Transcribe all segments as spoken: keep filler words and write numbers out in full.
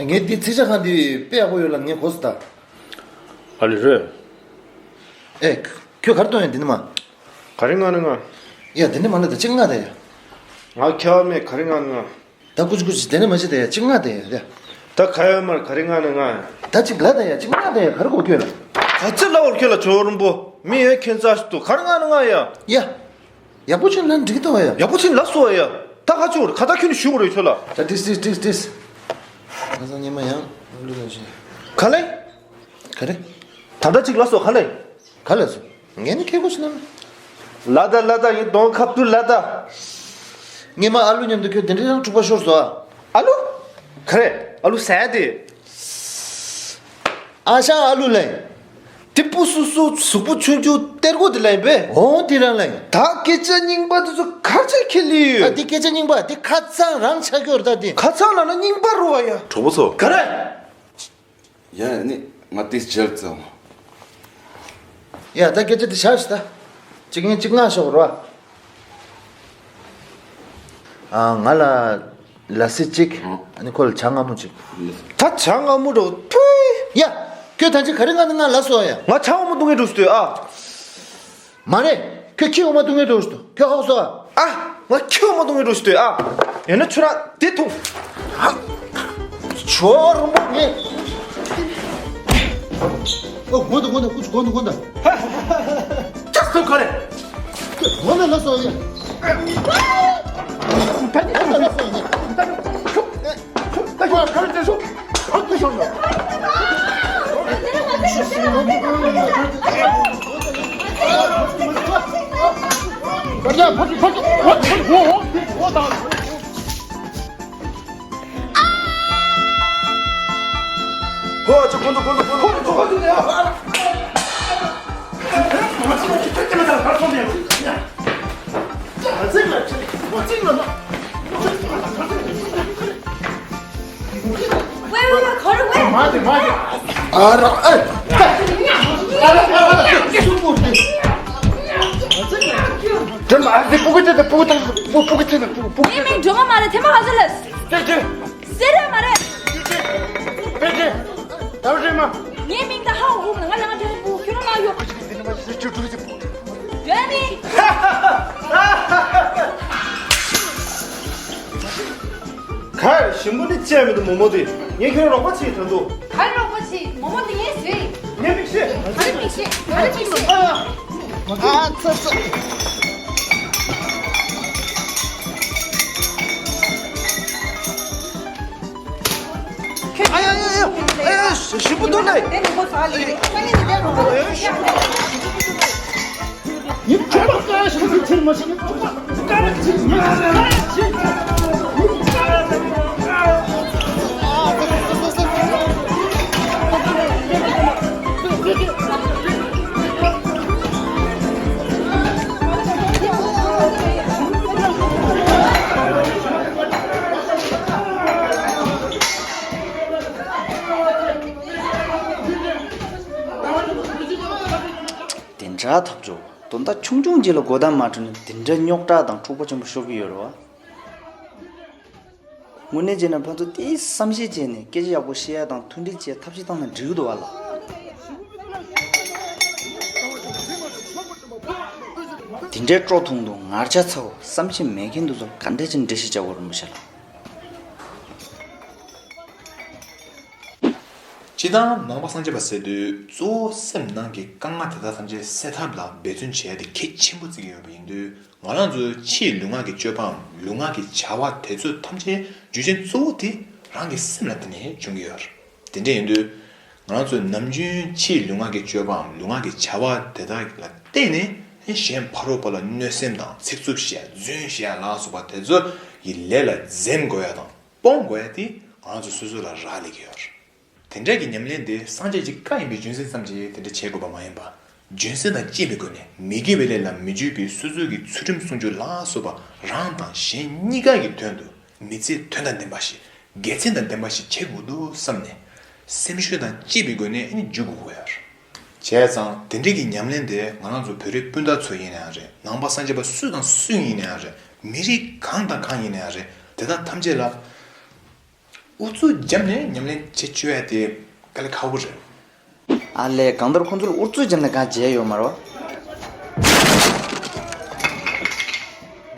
ངས་འདི་ཚིག་ཇ་ཁང་འདི་དཔེ་ཡག་པོ་ཡོད་ལ་ངས་གོ་སོང་ད། ཨ་ལེ་རེད། ཨེ། ཁྱོད་ག་རེ་གཏོང་ཡ་འདི་ནི་མ། ག་རེ་མངགས་ན་མངགས། ཡ་འདི་ནི་མ་ལ་ད་གཅིག་མངགས་ད་ཡ། ང་ཁྱད་པར་མེད། ག་རེ་མངགས་ན་མངགས། ད་ཀུ་ཅི་ཀུ་ཅི་དེ་ནི་མ་བྱེད་ད་ཡ། གཅིག་མངགས་ད་ཡ་རེད། ད་ཁ་ཡ་མར་ག་རེ་མངགས་ན་མངགས། ད་གཅིག་ལ་ད་ཡ། གཅིག་མངགས་ད་ཡ། ག་རེ་གོ་ཁྱོད་ལ། ག་ཚོད་ལབ་པར་ཁྱོད་ལ་ཇོ་རིན་པོ་མི་ཡོད་ཁྱོད་རྩ་ཞིག་ཏུ་ག་རེ་མངགས་ན་མངགས་ཡ། ཡ། ཡག་པོ་ཅིག་ལབ་འགྲིག་ད་བ་ཡ། ཡག་པོ་ཅིག་ལབ་སོང་བ་ཡ། ད་ཁ་ཆུ་ཁ་ད་ཁྱོད་ནི་ཞུ་དགོས་རེད་ཁྱོད་ལ། ད་ཏིས་ཏིས་ཏིས་ཏིས། ཁ་སང་ཉི་མ་ཡང་ལུས་ལ་ཞེས། ག་ལེ། ག་རེ། ད་ལྟ་ཅིག་ལབ་སོང་ག་ལེ། ག་ལ་སོང་། ངས་ནི་ཁྱེད་ཀོ་ཤི་ན། ལ་ད་ལ་ད་ཡིན་གདོང་ཁ་བསྡུར་ལ་ད། ངས་མ་ཨ་ལུ་མཉམ་དུ་ཁྱོད་དེ་འདྲའི་རང་འཁྲུག་པ་ཤོར་སོང་ཨ། ཨ་ལུ། ག་རེ། ཨ་ལུ་ཟེར་དེ། ཨ་ཞང་ཨ་ལུ་ལེ། དེ་སྤུ་སུ་སུ་གཟུགས་པོ་ཆུང་ཆུང་གཏེར་སྒོ་དེ་ལེན་པས། འོང་དེ་རང་ལེན། ད་སྐད་ཆ་རྙིང་པ་དེ་ཚོ་གར་ཆ་ཁེ་ལི་ཡོད། ཨ་དེ་སྐད་ཆ་རྙིང་པ་དེ་ཁ་ཚང་རང་ཆགས་ཀྱི་ཡོད་རེད་ད་དེ། ཁ་ཚང་ལ་ན་རྙིང་པ་རུ་བ་ཡ། གྲོགས་པོ་ཚོ། ག་རེ། ཡ་ནི་ང་ཏིས་ཇལ་ཙང་། ཡ་ད་སྐད་ཆ་དེ་བཞག་ཤི་ད། གཅིག་ཡིན་གཅིག་ང་ཤོག་རོ། ཨ་ང་ལ་ལ་སི་གཅིག་ཨ་ནི་ཁོ་ལ་ཇ་མངར་མོ་གཅིག་ད་ཇ་མངར་མོ་འགྲོ་ཐུའི། ཡ། ཁྱོད་ད་ཅི་ག་རེ་མངགས་ན་མངགས་ལ་སོ་ཡ། ང་ཇ་མངར་མོ་འཐུང་གི་འགྲོ་ཞུ་དུས་ཨ། མ་རེད། ཁྱོད་ཁྱི་འོ་མ་འཐུང་གི་འགྲོ་ཞུ་དུས་ཁྱོད་ཧོག་སོ་ཨ། ཨ། ང་ཁྱི་འོ་མ་འཐུང་གི་འགྲོ་ཞུ་དུས་ཨ། ཡང་ན་ཁྱོད་རང་དེ་འཐུང་། ཇོ་རིན་པོ་ངས། ཨོ་གོ་འདུག་གོ་འདུག་ཀུ་ཅི་གོ་འདུག་གོ་འདུག་ཅག་སོ་ག་རེ། གོ་འདུག་ལ་སོ་ཡ། ད་ནི་ལ་སོ་ཡ། ད་ནི་ཁྱོད་ཁྱོད་ད་ཁྱོད་ག་རེ་བྱས་སོང་། ཨ་ཀུ་ཤོང་ཡ། ག་རེ་ཕ་ཕ་ཕ་ཕ་ཕ་ཕ། ཧོ་ཅོ་ཁོང་ཚོ་ཁོང་ཚོ་ཁོང་ཚོ་ཁོང་ཚོ་ཁོང་ཚོ་ཡ། ཝེ་ཝེ་ཝེ་ཁོ་རེ་ཝེ། ཨ་ར་ཨེ། ཨ་ར་ཨ་ར་ཨ་ར། དེ་མ་དེ་སྤུ་གུ་དེ་དེ་སྤུ་གུ་དེ་སྤུ་སྤུ་གུ་དེ་དེ་སྤུ་སྤུ་གུ་ངའི་མིང་སྒྲོལ་མ་མ་རེད། ཐེ་མ་ག་ཚོད་ལ། ཅེ་ཅེ། ཟེར་ར་མ་རེད། ཅེ་ཅེ། ད་རེད་མ། ངའི་མིང་ད་ཧའོ་ཧུམ་ལ་ང་ལ་ང་དེ་སྤུ་ཁྱོད་རང་ལ་ཡོད། ཅེ་ཅེ་དེ་ནི་མ་ཅེ་ཅེ་ཅུ་ཅུ་ཅེ་སྤུ། ཡོད་ནི། ག་རེ་ཞིམ་པོ་ནི་བཅད་མི་འདུག་མོ་མོ་དེ། ངས་ཁྱོད་རོགས་པ་བྱེད་ད་འདུག་ག་རེ་རོགས་པ་བྱེད། མོ་མོ་དེ་ངས་བཟོས། ངས་མིག་ཤེས། ག་རེ་མིག་ཤེས། ག་རེ་མིག་ཤེས། ཨ་ཙི་ཙི། ཨ་ཡ་ཡ་ཡ། ཨ་ཡ་ཞིམ་པོ་འདུག་ལེ། དེ་འདྲ་ཐབས་སྐྱོ་བོ། དོན་དག་ཆུང་ཆུང་ཅིག་ལ་གོ་བརྡ་མ་འཕྲོད་ན་དེ་འདྲ་རྙོག་དྲ་དང་འཁྲུག་པ་ཆེན་པོ་ཤོར་གྱི་ཡོད་རེད་བ། དངོས་གནས་བྱས་ན་ཕན་ཚུན་དེའི་བསམ་ཤེས་བྱས་ནས་སྐད་ཆ་ཡག་པོ་བཤད་ཡ་དང་མཐུན་སྒྲིལ་བྱེད་ཐབས་ཤེས་བཏང་ན་འགྲིག་གི་འདུག་བ་ལ། དེ་འདྲའི་སྤྲོ་ཐུང་དུ་ངར་ཆ་ཚ་བོ་བསམ་ཤེས་མེད་མཁན་དུ་ཚོ་ག་འདྲ་ཅིག་འགྲེལ་བཤད་བྱ་བོ་རིན་པོ་ཆེ་ལ། སྤྱིར་བཏང་ནང་པ་སངས་རྒྱས་པ་ཟེར་དུས་གཙོ་བོ་སེམས་ནང་གི་དཀའ་ངལ་དེ་དག་ཐམས་ཅད་སེལ་ཐབས་ལ་འབད་བརྩོན་བྱེད་ཡ་དེ་གལ་ཆེན་པོ་བརྩི་གི་ཡོད་པ་ཡིན་དུས། ང་རང་ཚོའི་ཕྱིའི་ལུས་ངག་གི་སྤྱོད་པའམ་ལུས་ངག་གི་བྱ་བ་དེ་ཚོ་ཐམས་ཅད་རྒྱུ་རྐྱེན་གཙོ་བོ་དེ་རང་གི་སེམས་ལ་བརྟེན་ནས་བྱུང་གི་ཡོད་རེད། དེ་འདྲ་ཡིན་དུས། ང་རང་ཚོས་ནམ་རྒྱུན་ཕྱིའི་ལུས་ངག་གི་སྤྱོད་པའམ་ལུས་ངག་གི་བྱ་བ་དེ་དག་ལ་བརྟེན་ནས་གཞན་ཕ་རོལ་པོ་ལ་གནོད་སེམས་དང་ཚིག་རྩུབ་བཤད་རྫུན་བཤད་ལ་སོགས་པ་དེ་ཚོ་ཡི་ལས་ལ་འཛེམ་དགོས་ཡ་དང་སྤོང་དགོས་ཡ་དེ་ང་རང་ཚོ་སོ་སོ་ལ་རག་ལས་ཀྱི་ཡོད་རེད། དེ་འདྲ་གི་ཉམས་ལེན་དེ་སངས་རྒྱས་ཀྱི་བཀའ་ཡིན་པའི་རྒྱུ་མཚན་ཙམ་གྱིས་དེ་འདྲ་བྱེད་དགོས་པ་མ་ཡིན་པ། རྒྱུ་མཚན་དང་བཅས་པའི་སྒོ་ནས་མི་དགེ་བའི་ལས་ལ་མི་འཇུག་པའི་སོ་སོའི་གི་ཚུལ་ཁྲིམས་སྲུང་སྐྱོབ་ལ་སོགས་པ་རང་དང་གཞན་གཉིས་ཀ་གི་དོན་དུ་མི་ཚེ་དོན་དང་ལྡན་པ་ཞིག་དགེ་མཚན་དང་ལྡན་པ་ཞིག་བྱེད་དགོས་འདུག་བསམ་ནས་སེམས་ཤུགས་དང་བཅས་པའི་སྒོ་ནས་ཨ་ནི་འཇུག་དགོས་ཀྱི་ཡོད་རེད། བྱས་ཙང་དེ་འདྲ་གི་ཉམས་ལེན་དེ་ང་རང་ཚོ་བོད་རིགས་སྤུན་ཟླ་ཚོ་ཡིན་ན་ཡང་རེད། ནང་པ་སངས་རྒྱས་པ་སུ་དང་སུ་ཡིན་ན་ཡང་རེད། མི་རིགས་གང་དང་གང་ཡིན་ན་ཡང་རེད། དེ་དག་ཐམས་ཅད་ལ། ཨུ་ཚུགས་བརྒྱབ་ནས་ཉམས་ལེན་བྱེད་བཅུག་ཡ་དེ་དཀའ་ལས་ཁག་པོ་རེད། ཨ་ལས། གང་ལྟར་ཁོང་ཚོ་ལ་ཨུ་ཚུགས་བརྒྱབ་ནས་གང་བྱས་ཡོད་མ་རེད་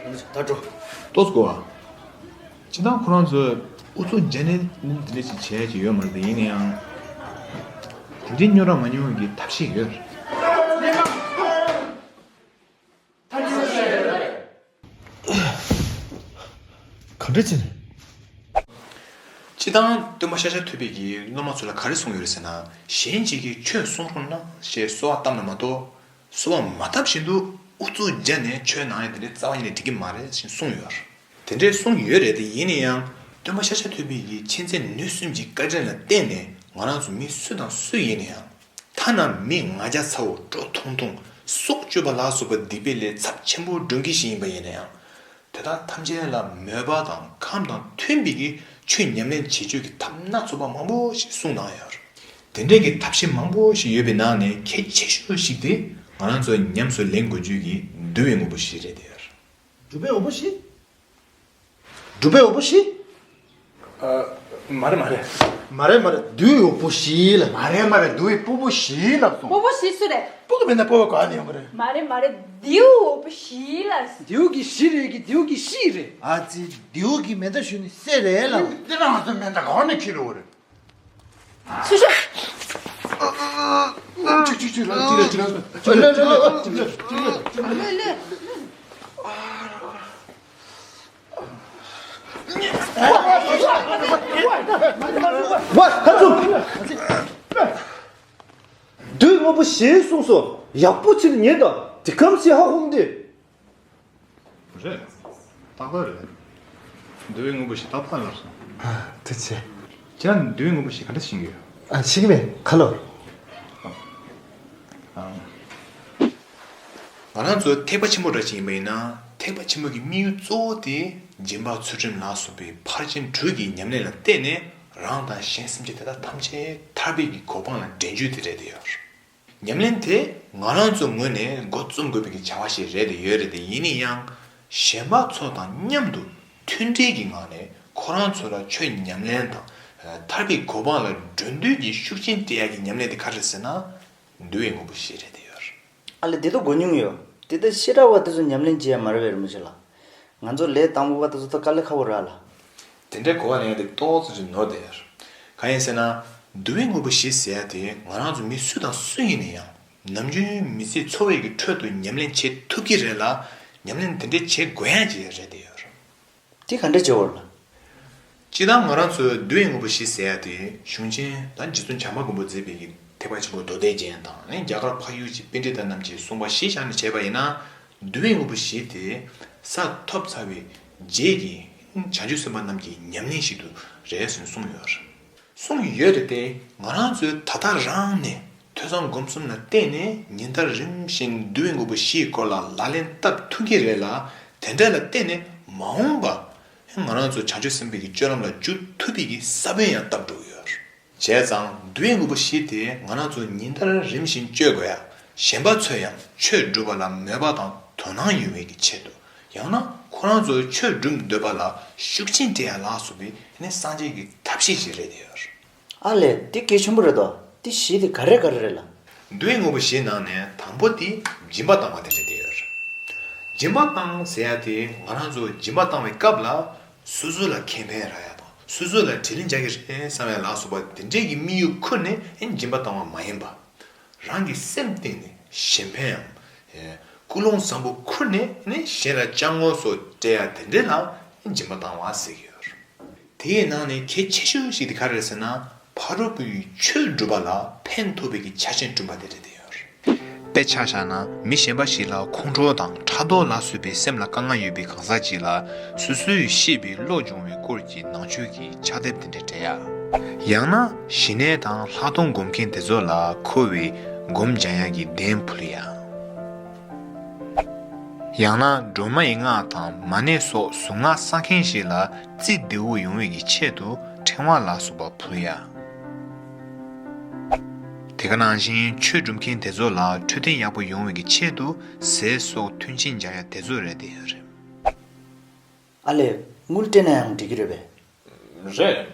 བ། ད་འགྲོ། ཏོག་ཙམ་གོ་བ། སྤྱིར་བཏང་ཁོ་རང་ཚོས་ཨུ་ཚུགས་བརྒྱབ་ནས་དེ་འདྲ་ཞིག་བྱས་ཀྱི་ཡོད་མ་རེད་དེ། ཡིན་ན་ཡང་། དེ་འདྲའི་རྙོག་དྲ་མ་ཉུང་བའི་ཐབས་ཤེས་ཡོད། ག་འདྲ་བྱས་ནས། སྤྱིར་བཏང་སྟོན་པ་ཤཱཀྱ་ཐུབ་པས་ཀྱིས་སློབ་མ་ཚོ་ལ་ག་རེ་གསུངས་ཡོད་རེད་ཟེར་ན། གཞན་གཅིག་གིས་ཆོས་གསུང་རོགས་གནང་ཞེས་གསོལ་བ་བཏབ་ན་མ་གཏོགས། གསོལ་བ་མ་བཏབ་བཞིན་དུ་ཨུ་ཚུགས་བརྒྱབ་ནས་ཆོས་གནང་ཡ་དེ་འདྲའི་རྩ་བ་ཉིད་ནས་འགྲིག་གི་མ་རེད་ཅེས་གསུངས་ཡོད། དེ་འདྲའི་གསུངས་ཡོད་རེད་དེ། ཡིན་ན་ཡང་སྟོན་པ་ཤཱཀྱ་ཐུབ་པས་ཀྱིས་མཁྱེན་བརྩེ་ནུས་གསུམ་གྱི་བཀའ་དྲིན་ལ་བརྟེན་ནས་ང་རང་ཚོ་མི་སུ་དང་སུ་ཡིན་ན་ཡང་། ཐ་ན་མི་ང་རྒྱལ་ཚ་བོ་སྤྲོ་ཐུང་ཐུང་སྲོག་གཅོད་པ་ལ་སོགས་པ་སྡིག་པའི་ལས་ཚབས་ཆེན་པོ་སྒྲུབ་མཁན་ཞིག་ཡིན་པ་ཡིན་ན་ཡང་། དེ་དག་ཐམས་ཅད་ལ་མོས་པ་དང་ཁམས་དང་མཐུན་པའི་གི་ཆོས་ཉམས་ལེན་བྱེད་སྤྱོད་ཀྱི་ཐབས་སྣ་ཚོགས་པ་མང་པོ་ཞིག་གསུངས་གནང་ཡོད། དེ་འདྲའི་གི་ཐབས་ཤེས་མང་པོ་ཞིག་ཡོད་པའི་ནང་ནས་གལ་ཆེ་ཤོས་ཤིག་དེ་ང་རང་ཚོ་ཉམས་སུ་ལེན་དགོས་རྒྱུ་གི་འདུལ་བའི་དངོས་པོ་བཞི་རེད་དེ། འདུལ་བའི་དངོས་པོ་བཞི། འདུལ་བའི་དངོས་པོ་བཞི། ཨ། མ་རེད་མ་རེད། མ་རེད་མ་རེད། འདུལ་བའི་དངོས་པོ་བཞི་ལ། མ་རེད་མ་རེད། འདུལ་བའི་དངོས་པོ་བཞི་ལ་སོང་། དངོས་པོ་བཞི་སུ་རེད། སྤུ་གུ་མེད་ན་སྤོ་བའི་གོ་ནས་ཡོང་གི་རེད། མ་རེད་མ་རེད། འདུལ་བའི་དངོས་པོ་བཞི་ལ། འདུལ་གྱི་བཞི་རེད་ཀྱི་འདུལ་གྱི་བཞི་རེད། ཨ་ཙི། འདུལ་གྱི་མེ་མདའ་ཞུ་ནི་སེ་རེད་ལ། འདི་རང་ཚོ་མེ་མདའ་གང་ནས་འཁྱེར་ཡོང་གི་རེད། སུ་ཞིག་གཅིག་གཅིག་གཅིག་ལ་གཅིག་ལ་གཅིག་ལ་གཅིག་ལ་གཅིག་ལ་གཅིག་ལ་གཅིག་ལ། བ། ཧ་ཙུ། འདུལ་བའི་དངོས་པོ་བཞི་གསུངས་སོ། ཡག་པོ་ཅིག་ཉན་དང་། དེ་གམ་ཞིག་ཧ་ཧུམ་དེ། རེད། ཏག་ཏག་རེད། འདུལ་བའི་དངོས་པོ་བཞི་ཏག་ཏག་ལབ་སོང་། ཐུགས་རྗེ་ཆེ། ཁྱེད་རང་འདུལ་བའི་དངོས་པོ་བཞི་ག་འདྲ་ཤེས་ཀྱི་ཡོད། ཨ། ཤེས་ཀྱི་མེད། ཁ་ལོ། ཨ། ང་རང་ཚོ་ཐེག་པ་ཆེན་པོ་འདྲ་ཞིག་ཡིན་པ་ཡིན་ན། ཐེག་པ་ཆེན་པོ་གི་དམིགས་ཡུལ་གཙོ་བོ་དེ་སྦྱིན་པ་ཚུལ་ཁྲིམས་ལ་སོགས་པའི་ཕར་ཕྱིན་དྲུག་གི་ཉམས་ལེན་ལ་བརྟེན་ནས་རང་དང་གཞན་སེམས་ཅན་དེ་དག་ཐམས་ཅད་ཐར་པའི་གི་གོ་འཕང་ལ་འདྲེན་རྒྱུ་དེ་རེད་དེ་ཡོད། ཉམས་ལེན་དེ་ང་རང་ཚོའི་ངོས་ནས་འགོ་རྩོམ་དགོས་པའི་གི་བྱ་བ་ཞིག་རེད་དེ་ཡོད་རེད་དེ། ཡིན་ན་ཡང་གཞན་པ་ཚོ་དང་མཉམ་དུ་མཐུན་སྒྲིལ་གྱི་ངང་ནས་ཁོ་རང་ཚོ་ལ་ཆོས་ཉམས་ལེན་དང་། ཐར་པའི་གོ་འཕང་ལ་འགྲོ་འདོད་ཀྱི་ཤུགས་རྐྱེན་སྤྲད་ཡག་གི་ཉམས་ལེན་དེ་ག་རེ་རེད་ཟེར་ན། འདུལ་བའི་དངོས་པོ་བཞི་རེད་དེ་ཡོད། ཨ་ལས། དེ་ད་གོ་མྱོང་ཡོད། དེ་ད་བཤད་གྲྭ་བ་དེ་ཚོ་ཉམས་ལེན་བྱེད་ཡ་མ་རེད་པས་རིན་པོ་ཆེ་ལགས། ང་ཚོ་ལས་དང་པོ་བ་དེ་ཚོ་ད་དཀའ་ལས་ཁག་པོ་རེད་ལགས། དེ་འདྲའི་གོ་བ་ལེན་ཡ་དེ་ཏོག་ཙམ་ཅིག་ནོར་བསྡད་ཡོད། གང་ཡིན་ཟེར་ན། འདུལ་བའི་དངོས་པོ་བཞི་ཟེར་ཡ་དེ་ང་རང་ཚོ་མི་སུ་དང་སུ་ཡིན་ན་ཡང་ནམ་རྒྱུན་མི་ཚེ་འཚོ་བའི་གི་ཁྲོད་དུ་ཉམས་ལེན་བྱེད་ཐུབ་ཀྱི་རེད་ལ། ཉམས་ལེན་དེ་འདྲ་བྱེད་དགོས་ཡ་ཅིག་རེད་དེ་ཡོད། དེ་ག་འདྲ་བྱེད་དགོས་རེད་ལགས། སྤྱིར་བཏང་ང་རང་ཚོའི་འདུལ་བའི་དངོས་པོ་བཞི་ཟེར་ཡ་དེ་གཞུང་ཆེན་ད་རྗེ་བཙུན་བྱམས་པ་མགོན་པོས་མཛད་པའི་གི་ཐེག་པ་ཆེན་པོ་མདོ་སྡེ་རྒྱན་དང་། ཨ་ནི་རྒྱ་གར་འཕགས་ཡུལ་གྱི་པཎྜི་ཏ་རྣམས་ཀྱིས་གསུངས་པ་བཞི་བཞག་ནས་བྱས་པ་ཡིན་ན། འདུལ་བའི་དངོས་པོ་བཞི་དེ་ས་ཐོབ་ཚར་བའི་རྗེས་ཀྱི་བྱང་ཆུབ་སེམས་དཔའ་རྣམས་ཀྱི་ཉམས་ལེན་ཞིག་ཏུ་རེད་ཟེར་ནས་གསུངས་ཡོད་རེད། གསུངས་ཡོད་རེད་དེ། ང་རང་ཚོས་ད་ལྟ་རང་ནས་ཐོས་བསམ་སྒོམ་གསུམ་ལ་བརྟེན་ནས་ཉིན་ལྟར་རིམ་བཞིན་འདུལ་བའི་དངོས་པོ་བཞིའི་སྐོར་ལ་ལག་ལེན་བསྟར་ཐུབ་ཀྱི་རེད་ལ། དེ་འདྲ་ལ་བརྟེན་ནས་མ་འོངས་པ་ང་རང་ཚོ་བྱང་ཆུབ་སེམས་དཔའི་གི་སྤྱོད་ལམ་ལ་འཇུག་ཐུབ་པའི་གི་ས་བོན་ཡང་བཏབ་འགྲོ་གི་ཡོད་རེད། བྱས་ཙང་འདུལ་བའི་དངོས་པོ་བཞི་དེ་ང་རང་ཚོ་ཉིན་ལྟར་རིམ་བཞིན་སྤྱོད་དགོས་ཡ། གཞན་པ་ཚོས་ཡང་ཆོས་སྒྲུབ་པ་ལ་མོས་པ་དང་དོ་སྣང་ཡོང་བའི་གི་ཆེད་དུ། ཡང་ན་ཁོ་རང་ཚོ་ཆོས་སྒྲུབ་འདོད་པ་ལ་ཤུགས་རྐྱེན་སྤྲད་ཡ་ལ་སོགས་པའི་ནི་སངས་རྒྱས་ཀྱི་ཐབས་ཤེས་ཤིག་རེད་དེ་ཡོད། ཨ་ལས། དེ་གལ་ཆེན་པོ་རེད་དོ། དེ་བཞི་དེ་ག་རེ་ག་རེ་རེད་ལགས། འདུལ་བའི་དངོས་པོ་བཞིའི་ནང་ནས་དང་པོ་དེ་སྦྱིན་པ་བཏང་བ་དེ་རེད་དེ་ཡོད། སྦྱིན་པ་བཏང་ཟེར་ཡ་དེ་ང་རང་ཚོ་སྦྱིན་པ་བཏང་བའི་སྐབས་ལ་སོ་སོ་ལ་ཁེ་ཕན་རག་ཡ་དང་། སོ་སོ་ལ་དྲིན་ལན་འཇལ་གྱི་རེད་བསམ་ཡ་ལ་སོགས་པ་དེ་འདྲས་ཀྱི་དམིགས་ཡུལ་ཁུར་ནས་སྦྱིན་པ་བཏང་བ་མ་ཡིན་པ། རང་གི་སེམས་གཏིང་ནས་གཞན་ཕན་ཡང་། ཀུན་སློང་བཟང་པོ་ཁུར་ནས་ནི་གཞན་ལ་བཅའ་དངོས་སོགས་སྤྲད་ཡ་དེ་འདྲ་ལ་སྦྱིན་པ་བཏང་བ་ཟེར་གྱི་ཡོད་རེད། དེའི་ནང་ནས་གལ་ཆེ་ཤོས་ཤིག་དེ་ག་རེ་རེད་ཟེར་ན། ཕ་རོལ་པོའི་ཆོས་སྒྲུབ་པ་ལ་ཕན་ཐོགས་པའི་གི་ཆ་རྐྱེན་བསྐྲུན་པ་དེ་རེད་དེ་ཡོད་རེད། དཔེ་ཆ་བཞག་ན། མི་གཞན་པ་ཞིག་ལ་ཁོང་ཁྲོ་དང་ཕྲག་དོག་ལ་སོགས་པའི་སེམས་ལ་དཀའ་ངལ་ཡོད་པའི་གང་ཟག་ཅིག་ལ་སོ་སོས་ཤེས་པའི་བློ་སྦྱོང་བའི་སྐོར་གྱི་ནང་ཆོས་ཀྱི་ཕྱག་དེབ་དེ་འདྲ་སྤྲད་ཡ། ཡང་ན་ཞི་གནས་དང་ལྷག་མཐོང་སྒོམ་མཁན་དེ་ཚོ་ལ་འཁོར་བའི་སྒོམ་སྦྱང་ཡག་གི་གདན་ཕུལ་ཡ། ཡང་ན་སྒྲོལ་མ་ཡི་སྔགས་དང་མ་ཎི་སོགས་གཟུངས་སྔགས་བསགས་མཁན་ཞིག་ལ་རྩིས་བདེ་བོ་ཡོང་བའི་གི་ཆེད་དུ་ཕྲེང་བ་ལ་སོགས་པ་ཕུལ་ཡ། དེ་ག་ནང་བཞིན་ཆོས་སྒྲུབ་མཁན་དེ་ཚོ་ལ་འཕྲོད་བསྟེན་ཡག་པོ་ཡོང་བའི་གི་ཆེད་དུ་ཟས་སོགས་མཐུན་རྐྱེན་སྦྱར་ཡ་དེ་ཚོ་རེད་དེ་རེད། ཨ་ལས། དངུལ་སྤྲད་ན་ཡང་འགྲིག་གི་རེད་པས། རེད།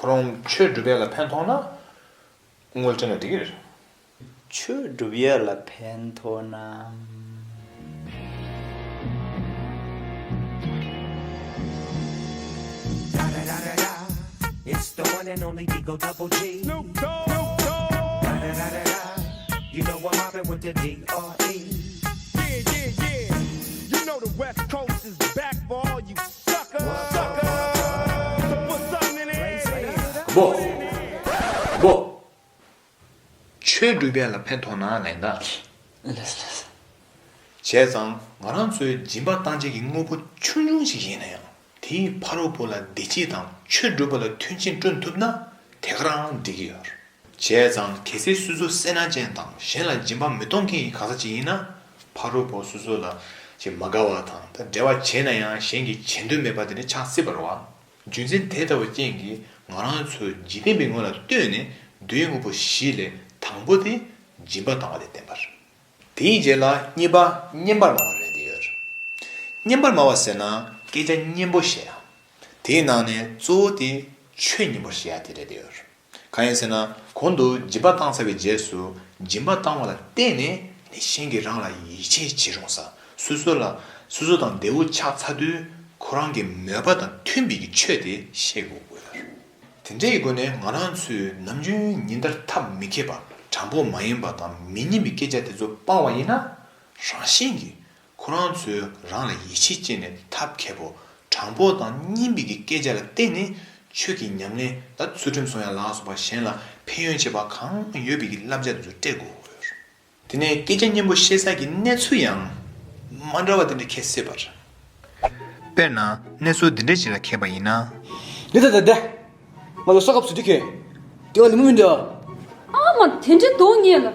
ཁོ་རང་ཆོས་སྒྲུབ་ཡ་ལ་ཕན་ཐོགས་ན་དངུལ་སྤྲད་ན་འགྲིག་གི་རེད། ཆོས་སྒྲུབ་ཡ་ལ་ཕན་ཐོགས་ན། It's the one and only Digo Double G. Snoop Dogg. You know I'm mobbing with the D R E. Yeah, yeah, yeah. You know the West Coast is back for all you suckers. Suckers. So put something in the air. སྦོ། སྦོ། ཆོས་སྒྲུབ་ཡ་ལ་ཕན་ཐོགས་ན་ལན་ད། ལགས་སོ། བྱས་ཙང་ང་རང་ཚོའི་སྦྱིན་པ་བཏང་བྱེད་ཀྱི་དངོས་པོ་ཆུང་ཆུང་ཞིག་ཡིན་ན་ཡང་། དེའི་ཕ་རོལ་པོ་ལ་བདེ་སྐྱིད་དང་ཆོས་སྒྲུབ་པ་ལ་མཐུན་རྐྱེན་བསྐྲུན་ཐུབ་ན་དེ་ག་རང་འགྲིག་གི་ཡོད། བྱས་ཙང་གལ་སྲིད་སོ་སོ་སེར་སྣ་ཅན་དང་གཞན་ལ་སྦྱིན་པ་མི་གཏོང་མཁན་གྱི་གང་ཟག་ཅིག་ཡིན་ན། ཕ་རོལ་པོ་སོ་སོ་ལ་ཅིག་མ་དགའ་བ་དང་། ད་འབྲེལ་བ་བྱས་ན་ཡང་གཞན་གྱིས་བྱེད་འདོད་མེད་པ་དེ་འདྲ་ཆགས་སྲིད་པ་རེད་བ། རྒྱུ་མཚན་དེ་ལྟ་བུ་རྐྱེན་གྱིས་ང་རང་ཚོས་འཇིག་རྟེན་པའི་ངོ་ལ་ལྟོས་ནས་འདོད་ཡོན་དངོས་པོ་བཞི་ལས་དང་པོ་དེ་སྦྱིན་པ་བཏང་བ་ལ་བརྟེན་པ་རེད། དེའི་རྗེས་ལ་གཉིས་པ་བསྙེན་པར་སྨྲ་བ་རེད་དེ་ཡོད། བསྙེན་པར་སྨྲ་བ་ཟེར་ན་སྐད་ཆ་སྙན་པོ་བཤད་ཡ། དེའི་ནང་ནས་གཙོ་བོ་དེ་ཆོས་སྙན་པོ་བཤད་ཡ་དེ་རེད་དེ་ཡོད། གང་ཡིན་ཟེར་ན། གོང་དུ་སྦྱིན་པ་བཏང་ཚར་བའི་རྗེས་སུ་སྦྱིན་པ་བཏང་བ་ལ་བརྟེན་ནས་ནི་གཞན་གྱིས་རང་ལ་ཡིད་ཆེས་བྱེད་རུང་ས། སོ་སོ་ལ་སོ་སོ་དང་བདེ་བོ་ཆགས་ཚར་དུས་ཁོ་རང་གི་མོས་པ་དང་མཐུན་པའི་གི་ཆོས་དེ་བཤད་དགོས་ཀྱི་ཡོད་རེད། དེ་འདྲའི་སྒོ་ནས་ང་རང་ཚོས་ནམ་རྒྱུན་ཉིན་ལྟར་ཐབས་མི་མཁས་པ། དྲང་པོ་མ་ཡིན་པ་དང་མི་སྙན་པའི་སྐད་ཆ་དེ་ཚོ་སྤང་བ་ཡིན་ན། རང་བཞིན་གྱིས་ཁོ་རང་ཚོས་རང་ལ་ཡིད་ཆེས་བསྐྱེད་ནས་ཐབས་མཁས་པོ། དྲང་པོ་དང་སྙན་པའི་གི་སྐད་ཆ་ལ་བརྟེན་ནས་ཆོས་ཀྱི་ཉམས་ལེན་དང་ཚུལ་ཁྲིམས་སྲུང་ཡ་ལ་སོགས་པ་གཞན་ལ་ཕན་ཡོན་ཆེ་བ་གང་ཡོད་པའི་གི་བསླབ་བྱ་དེ་ཚོ་སྤྲད་དགོས་ཀྱི་ཡོད། དེ་ནས་སྐད་ཆ་སྙན་པོ་བཤད་ས་ཀྱི་གནས་ཚུལ་ཡང་མ་འདྲ་བ་དེ་འདྲ་འཁེལ་སྲིད་པ་རེད། དཔེར་ན་གནས་ཚུལ་འདི་འདྲ་ཞིག་ལ་འཁེལ་པ་ཡིན་ན། འདི་ད་ད་ད། ང་ལོ་གསར་སྐབས་སུ་འདི་ཁེ། དེ་ང་ལི་མོ་མིན་འདྲ། ཨ་མ་དེ་འདྲའི་དོགས་ངེས་ལ།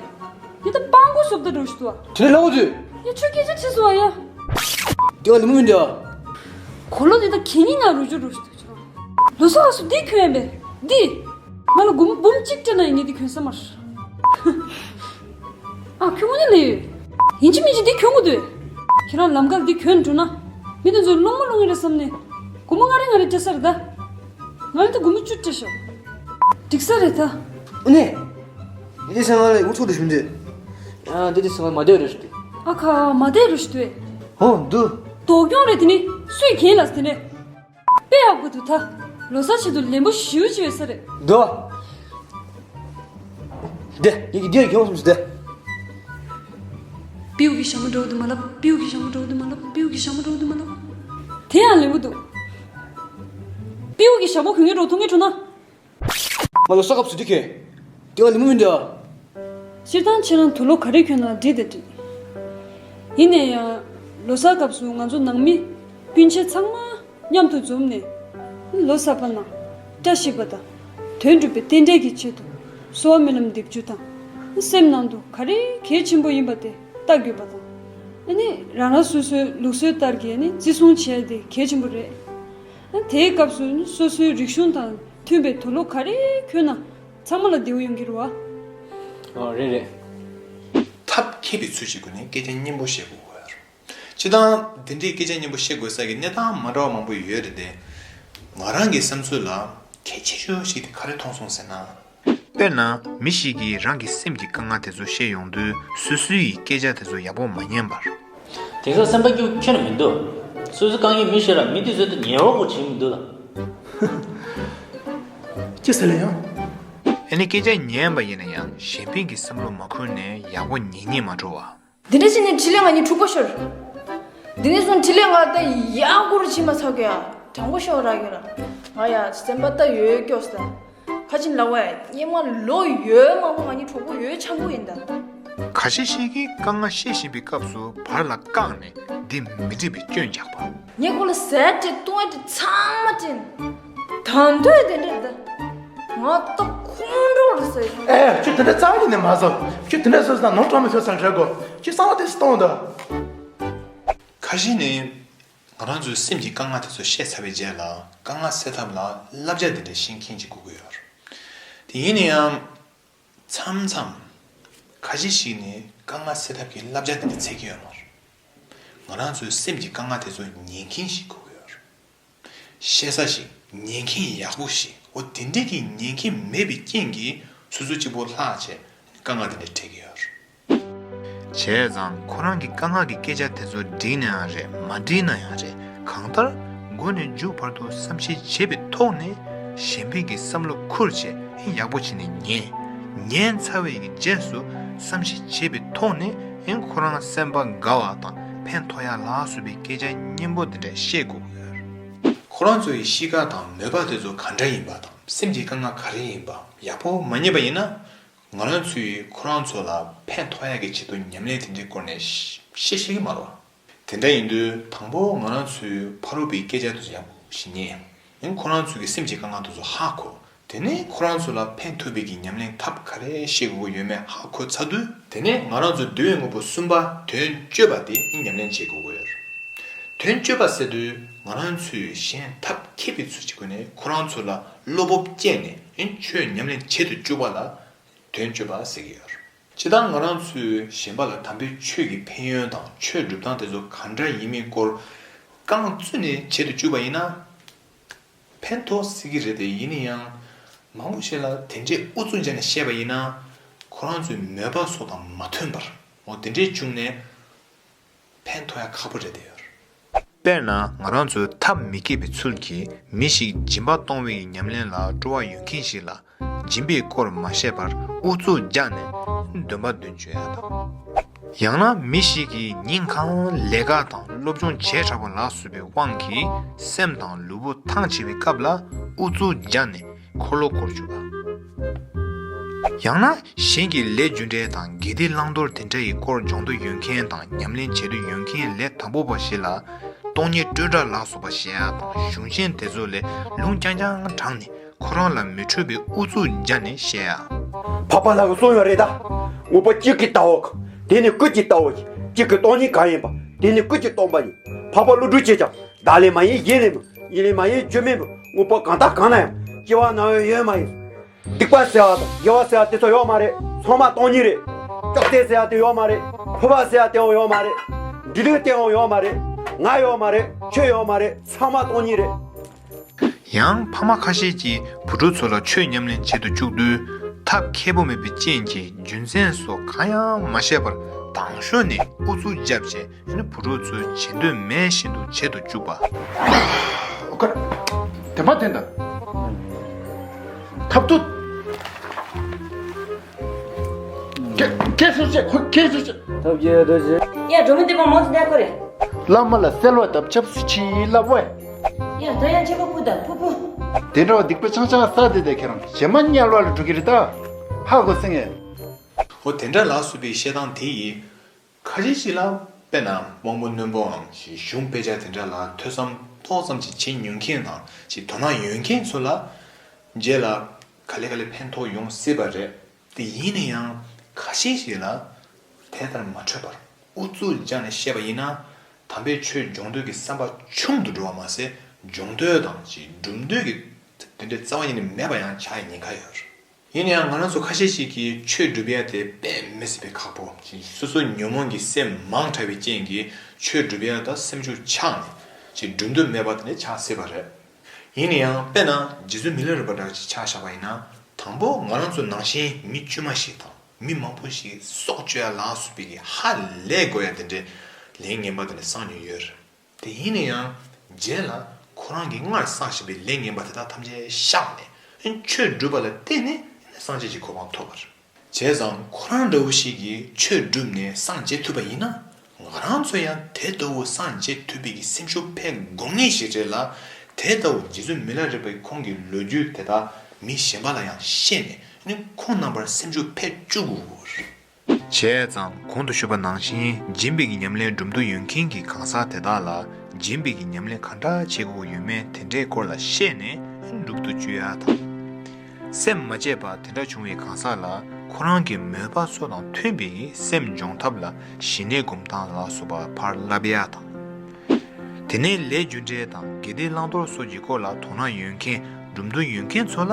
ཡ་ད་སྤང་པོ་ཤོབ་ད་འགྲོ་ཞུ་དུ་བ། དེ་འདྲ་ལ་འོ་དུས། ཡ་ཆུ་སྐད་ཆ་ཆེ་སོ་བ་ཡ། དེ་ང་ལི་མོ་མིན་འདྲ། གོ་ལོ་དེ་ད་གད་སྙིགས་ན་རུ་ཅོ་རུ་ཞུ་དུ་ཆུ། ལོ་གསར་སྐབས་སུ་འདི་ཁྱོད་ཡིན་པས་འདི། ང་ལ་སྒོར་མོ་འབུམ་གཅིག་སྤྲད་ན་ཡིན་ངས་འདི་གྱོན་ས་མ་རེད། ཨ་ཁྱོད་དངོས་གནས་ལས་ཡོད། ཡིན་གཅིག་མིན་གཅིག་འདི་གྱོན་དགོས་འདུག་ཁྱེད་རང་ལམ་ཁར་འདི་གྱོན་འགྲོ་ན། མི་དེ་ཚོས་སློང་མོ་སློང་གི་རེད་བསམ་ནས། སྒོར་མོ་ལྔ་རེ་ལྔ་རེ་སྤྲད་ས་རེད་ད། ང་ལ་ད་སྒོར་མོ་བཅུ་སྤྲད་ཤོག་འགྲིག་ས་རེད་ད། ཨ་ནེ། འདི་སེང་བ་ལ་ངུ་ཚོགས་དེ་ཞུ་འདི། ཨ་འདི་འདི་སེང་བ་མ་བསྡད་རེད་ཞུ་འདི། ཨ་ཁ་མ་བསྡད་རེད་ཞུ་འདི། ཧོ་འདུ། དོ་སྐྱོང་རེད་དེ་ནི་སུས་གྱེན་ལ་དེ་ནས། དཔེ་ཡག་པོ་འདུག་ད། ལོ་གསར་ཆེད་དུ་ལེན་པོ་ཞེ་པོ་ཅིག་ཡོད་ས་རེད། འདུག་དེ་ཡི་གེ་འདིར་གྱོང་སོང་ཟེར་ཏེ། པིའུ་གི་ཞྭ་མོ་འགྲོ་གི་འདུག་མ་ལབ། པིའུ་གི་ཞྭ་མོ་འགྲོ་གི་འདུག་མ་ལབ། པིའུ་གི་ཞྭ་མོ་འགྲོ་གི་འདུག་མ་ལབ། དེ་ཡང་ལེན་པོ་འདུག་པིའུ་གི་ཞྭ་མོ་གྱོན་གྱོན་འགྲོ་ཐུབ་ངེས་བྱུང་ན། ང་ལོ་གསར་སྐབས་སུ་འདི་ཁེ། དེ་ང་ལི་མོ་མིན་འདྲ། སྤྱིར་བཏང་ཁྱེད་རང་དུག་ལོག་ག་རེ་གྱོན་ན་འགྲིག་དང་འགྲིག་ཡིན་ན་ཡང་། ལོ་གསར་སྐབས་སུ་ང་ཚོ་ནང་མི་སྤུན་མཆེད་ཚང་མ་མཉམ་དུ་འཛོམས་ནས། ལོ་གསར་པ་ནང་བཀྲ་ཤིས་པ་དང་དོན་འགྲུབ་པའི་རྟེན་འབྲེལ་གྱི་ཆེད་དུ་གསོལ་བ་སྨོན་ལམ་འདེབས་རྒྱུ་དང་། སེམས་ནང་དུ་ག་རེ་གལ་ཆེན་པོ་ཡིན་པ་དེ་ལྟ་དགོས་པ་དང་། ཨ་ནི་རང་རང་སོ་སོའི་ལུགས་སྲོལ་ལྟར་གྱི་ཨ་ནི་བརྩི་སྲུང་བྱས་ཏེ་གལ་ཆེན་པོ་རེད། ཨ་དེའི་སྐབས་སུ་སོ་སོའི་རིག་གཞུང་དང་མཐུན་པའི་དུག་ལོག་ག་རེ་གྱོན་ན་ཚང་མ་ལ་བདེ་བོ་ཡོང་གི་རེད་བ། ཨོ་རེད་རེད། ཐབས་མཁས་པའི་ཚུལ་གྱི་སྒོ་ནས་སྐད་ཆ་སྙན་པོ་བཤད་དགོས་ཀྱི་ཡོད་རེད། སྤྱིར་བཏང་དེ་འདྲའི་སྐད་ཆ་སྙན་པོ་བཤད་དགོས་ས་གི་གནས་སྟངས་མ་འདྲ་བ་མང་པོ་ཡོད་རེད་དེ། ང་རང་གི་བསམ་ཚུལ་ལ་གལ་ཆེ་ཤོས་ཤིག་དེ་ག་རེ་མཐོང་སོང་ཟེར་ན། དཔེར་ན་མི་ཞིག་གིས་རང་གི་སེམས་ཀྱི་དཀའ་ངལ་དེ་ཚོ་བཤད་ཡོང་དུས་སོ་སོའི་སྐད་ཆ་དེ་ཚོ་ཡག་པོ་མ་ཉན་པར། དེང་སང་སེམས་པ་སྐྱིད་པོ་ཁྱོན་ནས་མི་འདུག་སོ་སོའི་དཀའ་ངལ་མི་ཤེས་ར་མི་དེ་ཚོའི་ཐད་ཉན་རོགས་པོ་བྱེད་མི་འདུག་ལ། ཅི་ཟེར་ལེ་ཡང་། ཨ་ནི་སྐད་ཆ་ཉན་པ་ཡིན་ན་ཡང་གཞན་ཕན་གྱི་བསམ་བློ་མ་འཁོར་ནས་ཡག་པོ་ཉན་ཉན་མ་འགྲོ་བ། འདི་འདྲ་བྱས་ནས་འཕྲིན་ལས་ང་གཉིས་འཁྲུག་པ་ཤོར། འདི་ནས་བཟུང་འཕྲིན་ལས་ང་ད་ཡག་པོ་རུ་ཕྱིན་མ་ཚར་གི་ཡ། དྲང་པོ་ཤོད་ར་གི་ར། ང་ཡ་སེམས་པ་ད་ཡོད་སྐྱོ་ས། ཁ་ཆེན་ལ་བས་སྙེ་མ་ལོ་ཡོད་མང་པོ་ང་གཉིས་གྲོགས་པོ་ཡོད་ཆང་པོ་ཡིན་ད། ཁ་ཤས་ཤིག་གིས་དཀའ་ངལ་བཤད་བཞིན་པའི་སྐབས་སུ་བར་ལ་བཀག་ནས་འདི་མི་འགྲིག་པའི་སྐྱོན་རྒྱག་པ། ངས་ཁོ་ལ་ཟས་སྤྲད་བཏུང་བ་སྤྲད་ཚང་མ་སྤྲད། ད་འདོད་དེ་འདྲ་ད། ང་ད་ཁོང་ཁྲོ་རེད་ཟེར། ཨེ་ཁྱོད་དེ་འདྲ་རྩ་བ་ཉིད་ནས་མ་བཟོ། ཁྱོད་དེ་འདྲ་བཟོས་ན་ནོར་གྲངས་མེད་ཤོར་ས་རེད་གོ། ཁྱོད་གསང་བ་དེ་སུ་གཏོང་ད། ཁ་ཤས་ནི་ང་རང་ཚོའི་སེམས་ཀྱི་དཀའ་ངལ་དེ་ཚོ་བཤད་ཚར་བའི་རྗེས་ལ་དཀའ་ངལ་སེལ་ཐབས་ལ་བསླབ་བྱ་དེ་འདྲ་ཤེས་མཁན་ཅིག་དགོས་ཀྱི་ཡོད་རེད། དེ་ཡིན་ན་ཡང་མཚམས་མཚམས་ཁ་ཤས་ཤིག་ནི་དཀའ་ངལ་སེལ་ཐབས་ཀྱི་བསླབ་བྱ་དེ་འདྲ་འཚོལ་གྱི་ཡོད་མ་རེད། ང་རང་ཚོའི་སེམས་ཀྱི་དཀའ་ངལ་དེ་ཚོ་ཉན་མཁན་ཞིག་དགོས་ཀྱི་ཡོད་རེད། བཤད་ས་ཞིག་ཉན་མཁན་ཡག་པོ་ཞིག་ འོ་དེ་འདྲས་ཀྱི་ཉན་གྱི་མེད་པའི་རྐྱེན་གྱིས་སོ་སོ་གཅིག་པོ་ལྷག་བྱས་དཀའ་ངལ་དེ་འདྲས་འཕྲད་ཀྱི་ཡོད་རེད། བྱས་ཙང་ཁོ་རང་གི་དཀའ་ངལ་གྱི་སྐད་ཆ་དེ་ཚོ་འགྲིག་ནའང་རེད་མ་འགྲིག་ནའང་རེད། གང་ལྟར་མགོ་ནས་མཇུག་བར་དུ་བསམ་ཤེས་བྱས་པའི་ཐོག་ནས་གཞན་ཕན་གྱི་བསམ་བློ་ཁུར་བྱས་ཡག་པོ་བྱས་ནས་ཉན། ཉན་ཚར་བའི་གི་རྗེས་སུ་བསམ་ཤེས་བྱས་པའི་ཐོག་ནས་ཁོ་རང་སེམས་པ་དགའ་བ་དང་ཕན་ཐོགས་ཡ་ལ་སོགས་པའི་སྐད་ཆ་སྙན་པོ་དེ་འདྲ་བཤད་དགོས་ཀྱི་ཡོད་རེད། ཁོ་རང་ཚོའི་གཤིས་ཀ་དང་མོས་པ་དེ་ཚོ་ག་འདྲ་ཡིན་པ་དང་སེམས་ཀྱི་དཀའ་ངལ་ག་རེ་ཡིན་པ་ཡག་པོ་མ་རྙེད་པ་ཡིན་ན། ང་རང་ཚོས་ཁོ་རང་ཚོ་ལ་ཕན་ཐོགས་ཡག་གི་ཆེད་དུ་ཉམས་ལེན་དེ་འདྲའི་སྐོར་ནས་བཤད་ཤེས་ཀྱི་མ་རེད་བ། དེ་འདྲ་ཡིན་དུས་དང་པོ་ང་རང་ཚོས་ཕ་རོལ་པོའི་སྐད་ཆ་དེ་ཚོ་ཡག་པོ་ཞིག་ཉན། ཡང་ཁོ་རང་ཚོའི་གི་སེམས་ཀྱི་དཀའ་ངལ་དེ་ཚོ་ཧ་གོ། དེ་ནས་ཁོ་རང་ཚོ་ལ་ཕན་ཐོགས་པའི་གི་ཉམས་ལེན་ཐབས་ག་རེ་བཤད་དགོས་ཀྱི་ཡོད་མེད་ཧ་གོ་ཚར་དུས། དེ་ནས་ང་རང་ཚོ་འདུལ་བའི་དངོས་པོ་གསུམ་པ་དོན་སྤྱོད་པ་དེ་ཉམས་ལེན་བྱེད་དགོས་ཀྱི་ཡོད་རེད། དོན་སྤྱོད་པ་ཟེར་དུས་ང་རང་ཚོས་གཞན་ཐབས་མཁས་པའི་ཚུལ་གྱི་སྒོ་ནས་ཁོ་རང་ཚོ་ལ་བློ་སྤོབས་བསྐྱེད་ནས་ཆོས་ཉམས་ལེན་བྱེད་དུ་བཅུག་པ་ལ་དོན་སྤྱོད་པ་ཟེར་གྱི་ཡོད་རེད། སྤྱིར་བཏང་ང་རང་ཚོས་གཞན་པ་ལ་དམ་པའི་ཆོས་ཀྱི་ཕན་ཡོན་དང་ཆོས་སྒྲུབ་སྟངས་དེ་ཚོ་ག་འདྲ་ཡིན་མིན་སྐོར་རྐང་བཙུགས་ནས་བྱེད་དུ་བཅུག་པ་ཡིན་ན། ཕན་ཐོགས་སྲིད་ཀྱི་རེད་དེ། ཡིན་ན་ཡང་མང་པོ་ཞིག་ལ་དེ་འདྲའི་ཨུ་ཚུགས་བྱས་ནས་བཤད་པ་ཡིན་ན། ཁོ་རང་ཚོའི་མོས་པ་སོགས་དང་མ་མཐུན་པར་འོ་དེ་འདྲའི་བྱུང་ནས་ཕན་ཐོགས་ཡ་ཁག་པོ་རེད་དེ་ཡོད། དཔེར་ན་ང་རང་ཚོས་ཐབས་མི་མཁས་པའི་ཚུལ་གྱིས་མི་ཞིག་སྦྱིན་པ་གཏོང་བའི་ཉམས་ལེན་ལ་སྤྲོ་བ་ཡོད་མཁན་ཞིག་ལ། སྦྱིན་པའི་སྐོར་མ་བཤད་པར་ཨུ་ཚུགས་རྒྱག་ནས་འདོན་པ་འདོན་བཅུག་ཡ་དང་། ཡང་ན་མི་ཞིག་གིས་ཉིན་གང་ལས་ཀ་དང་སློབ་སྦྱོང་བྱས་དྲགས་པ་ལ་སོགས་པའི་དབང་གིས་སེམས་དང་ལུས་པོ་ཐང་ཆད་པའི་སྐབས་ལ་ཨུ་ཚུགས་རྒྱག་ནས་འཁོར་ལོ་བསྐོར་བཅུག་པ། ཡང་ན་གཞན་གྱི་ལས་རྒྱུ་འབྲས་དང་དགེ་སྡིག་བླང་དོར་དེ་འདྲ་ཡི་སྐོར་སྦྱོང་འདོད་ཡོད་མཁན་དང་ཉམས་ལེན་བྱེད་འདོད་ཡོད་མཁན་ལས་དང་པོ་པ་ཞིག་ལ་སྟོང་ཉིད་སྤྲོས་བྲལ་ལ་སོགས་པ་བཤད་ཡ་དང་གཞུང་ཆེན་དེ་ཚོ་ལས་ལུང་རྐྱང་རྐྱང་དྲངས་ནས། ཁོ་རང་ལ་མི་འཕྲོད་པའི་ཨུ་ཚུགས་བརྒྱབ་ནས་བཤད་ཡ། འཕགས་པ་ལྷ་གིས་གསུངས་ཡོད་རེད་ད། དངོས་པོ་གཅིག་གིས་ལྟ་བ་གཅིག་གིས་སྟོང་ཉིད་གང་ཡིན་པ། དེ་ནི་ཀུན་གྱིས་སྟོང་པ་ཡིན། འཕགས་པ་ཀླུ་སྒྲུབ་ཀྱིས་ཀྱང་བདག་ལས་མ་ཡིན་གཞན་ལས་མིན། ཡིད་ལས་མ་ཡིན་རྒྱུ་མེད་པའི། དངོས་པོ་གང་དག་གང་ན་ཡང་སྐྱེ་བ་རྣམ་གཡེང་ཡོད་མ་ཡིན། སྡིག་པ་ཟེར་བ་དང་དགེ་བ་ཟེར་བ་དེ་ཚོ་ཡོད་མ་རེད། ཚང་མ་སྟོང་ཉིད་རེད། ལྕོགས་ཚད་ཟེར་བ་དེ་ཡོད་མ་རེད། ཕུང་པོ་ཟེར་བ་དེའང་ཡོད་མ་རེད། འབྲས་བུ་དེའང་ཡོད་མ་རེད། ང་ཡོད་མ་རེད། ཁྱོད་ཡོད་མ་རེད། ཚང་མ་སྟོང་ཉིད་རེད། ཡང་ཕ་མ་ཁ་ཤས་ཀྱིས་བུ་ཕྲུག་ཚོ་ལ་ཆོས་ཉམས་ལེན་བྱེད་དུ་བཅུག་དུས་ཐབས་མཁས་པོ་མེད་པའི་རྐྱེན་གྱིས་རྒྱུ་མཚན་སོགས་གང་ཡང་མ་བཤད་པར་དང་ཤོས་ནས་ཨུ་ཚུགས་བརྒྱབ་བྱས་བུ་ཕྲུག་ཚོས་བྱེད་འདོད་མེད་བཞིན་དུ་བྱེད་དུ་བཅུག་པ། ཨོ་ཁ། དེ་མ་དེ་འདྲ། ཐབས་ཏུ། ཀེ་ཀེ་སུ་ཆེ་ཁོ་ཀེ་སུ་ཆེ། ཐབས་ཀྱི་རྡོ་རྗེ། ཡ་འགྲོ་མི་འདི་པ་མོ་འདི་ནས་ཁོ་རེད། བླ་མ་ལ་གསོལ་བ་དང་ཕྱག་འཚལ་ལོ། ཡ་ད་ཡང་ཆེ་པོ་ཕུ་ད་ཕུ་ཕུ། དེ་འདྲ་བ་སྡིག་པ་ཆང་ཆང་ས་དེ་དེ་ཁྱེད་རང་རྗེས་མ་དམྱལ་བ་ལ་འགྲོ་གི་རེད་ད། ཧ་གོ་སེང་ངེ། འོ་དེ་འདྲ་ལ་སོགས་པའི་བཤད་སྟངས་དེ་ཡིས། ཁ་ཤས་ཤིག་ལ་དཔེར་ན་དབང་པོ་རྣོན་པོའམ་ཞིག་གཞུང་དཔེ་ཆ་དེ་འདྲ་ལ་ཐོས་བསམ་ཏོག་ཙམ་ཅིག་བྱེད་མྱོང་མཁན་དང་ཅིག་དོ་སྣང་ཡོད་མཁན་ཚོ་ལ་རྗེས་ལ་ག་ལེ་ག་ལེ་ཕན་ཐོགས་ཡོང་སྲིད་པ་རེད། དེ་ཡིན་ན་ཡང་ཁ་ཤས་ཤིག་ལ་དེ་ལྟར་མ་འཕྲོད་པར་ཨུ་ཚུགས་རྒྱག་ནས་བཤད་པ་ཡིན་ན་དམ་པའི་ཆོས་སྦྱོང་འདོད་ཀྱི་བསམ་པ་ཆུང་དུ་འགྲོ་བ་མ་ཟད་སྦྱོང་འདོད་དང་ཅིག་སྒྲུབ་འདོད་ཀྱི་དེ་འདྲའི་རྩ་བ་ཉིད་ནས་མེད་པ་ཡང་ཆགས་ཡ་ཉེན་ཁ་ཡོད་རེད། ཡིན་ན་ཡང་ང་རང་ཚོ་ཁ་ཤས་ཤིག་གིས་ཆོས་སྒྲུབ་ཡ་དེ་དཔེ་མི་སྲིད་པའི་ཁག་པོ། སོ་སོ་ཉོན་མོངས་ཀྱི་སེམས་མང་དྲགས་པའི་རྐྱེན་གྱིས་ཆོས་སྒྲུབ་ཡ་ད་སེམས་ཤུགས་ཆག་ནས་ཅིག་སྒྲུབ་འདོད་མེད་པ་དེ་འདྲ་ཆགས་སྲིད་པ་རེད། ཡིན་ན་ཡང་དཔེར་ན་རྗེ་བཙུན་མི་ལ་རས་པ་འདྲ་ཅིག་ཆ་བཞག་པ་ཡིན་ན་དང་པོ་ང་རང་ཚོ་ནང་བཞིན་མི་དཀྱུས་མ་ཞིག་དང་མི་མང་པོ་ཞིག་སྲོག་གཅོད་ཡ་ལ་སོགས་པའི་གི་ཧ་ལས་དགོས་ཡ་དེ་འདྲའི་ལས་ངན་པ་དེ་འདྲ་བསགས་མྱོང་ཡོད་རེད། དེ་ཡིན་ན་ཡང་རྗེས་ལ་ཁོ་རང་གིས་སྔར་བསགས་བཞིན་པའི་ལས་ངན་པ་དེ་དག་ཐམས་ཅད་བཤགས་ནས་ཆོས་སྒྲུབ་པ་ལ་བརྟེན་ནས་སངས་རྒྱས་ཀྱི་གོ་འཕང་ཐོབ་པ་རེད། བྱས་ཙང་ཁོ་རང་འདྲ་བོ་ཞིག་གིས་ཆོས་བསྒྲུབས་ནས་སངས་རྒྱས་ཐུབ་པ་ཡིན་ན་ང་རང་ཚོ་ཡང་དེ་ལྟ་བུ་སངས་རྒྱས་ཐུབ་པའི་གི་སེམས་ཤུགས་འཕེལ་དགོས་ངེས་ཤིག་རེད་ལ། དེ་ལྟ་བུ་རྗེ་བཙུན་མི་ལ་རས་པའི་ཁོང་གི་ལོ་རྒྱུས་དེ་དག་མི་གཞན་པ་ལ་ཡང་བཤད་ནས་ཁོང་རྣམ་པར་སེམས་ཤུགས་འཕེལ་བཅུག་དགོས་རེད། བྱས་ཙང་གོང་དུ་ཞུས་པ་ནང་བཞིན་སྦྱིན་པའི་གི་ཉམས་ལེན་སྒྲུབ་འདོད་ཡོད་མཁན་གྱི་གང་ཟག་དེ་དག་ལ་སྦྱིན་པའི་གི་ཉམས་ལེན་ག་འདྲ་བྱེད་དགོས་ཡོད་མེད་དེ་འདྲའི་སྐོར་ལ་བཤད་ནས་སྒྲུབ་ཏུ་བཅུག་ཡ་དང་། སེམས་མ་བརྗེད་པ་དེ་འདྲ་བྱུང་བའི་གང་ཟག་ལ་ཁོ་རང་གི་མོས་པ་ཚོ་དང་མཐུན་པའི་གི་སེམས་སྦྱོང་ཐབས་ལ་ཞི་གནས་སྒོམ་སྟངས་ལ་སོགས་པ་ཕར་བསླབ་ཡ་དང་། དེ་ནས་ལས་རྒྱུ་འབྲས་དང་དགེ་སྡིག་བླང་དོར་སོགས་ཀྱི་སྐོར་ལ་དོ་སྣང་ཡོད་མཁན་སྒྲུབ་འདོད་ཡོད་མཁན་ཚོ་ལ་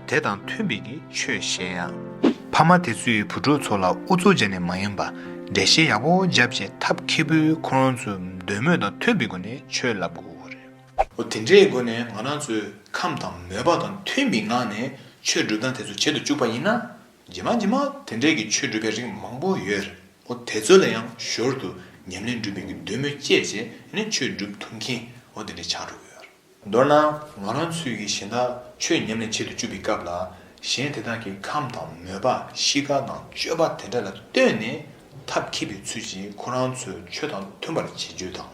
དེ་དང་མཐུན་པའི་གི་ཆོས་བཤད་ཡ། ཕ་མ་དེ་ཚོས་བུ་ཕྲུག་ཚོ་ལ་ཨུ་ཚུགས་བྱས་ནས་མ་ཡིན་པ་འགྲེལ་བཤད་ཡག་པོ་བརྒྱབ་བྱས་ཐབས་མཁས་པོས་ཁོ་རང་ཚོའི་འདོད་མོས་དང་མཐུན་པའི་སྒོ་ནས་ཆོས་བསླབ་དགོས་རེད། འོ་དེ་འདྲའི་སྒོ་ནས་ང་རང་ཚོས་ཁམས་དང་མོས་པ་དང་མཐུན་པའི་ངང་ནས་ཆོས་སྒྲུབ་སྟངས་དེ་ཚོ་བྱེད་དུ་བཅུག་པ་ཡིན་ན། རྗེས་མ་རྗེས་མ་དེ་འདྲའི་གི་ཆོས་སྒྲུབ་པའི་རིགས་མང་པོ་ཡོད་རེད། འོ་དེ་ཚོ་ལ་ཡང་ཞོར་དུ་ཉམས་ལེན་སྒྲུབ་པའི་གི་འདོད་མོས་སྐྱེས་བྱས་ནས་ཆོས་སྒྲུབ་ཐུབ་མཁན་འོ་དེ་འདྲ་ཆགས་འགྲོ་གི་ཡོད་རེད། མདོར་ན་ང་རང་ཚོས་ཀྱི་གཞན་དག་ཆོས་ཉམས་ལེན་བྱེད་དུ་བཅུག་པའི་སྐབས་ལ། གཞན་དེ་དག་གི་ཁམས་དང་མོས་པ་གཤིས་ཀ་དང་སྤྱོད་པ་དེ་འདྲ་ལ་ལྟོས་ནས་ཐབས་མཁས་པའི་ཚུལ་གྱིས་ཁོ་རང་ཚོའི་ཆོས་དང་མཐུན་པར་བྱེད་རྒྱུ་དང་།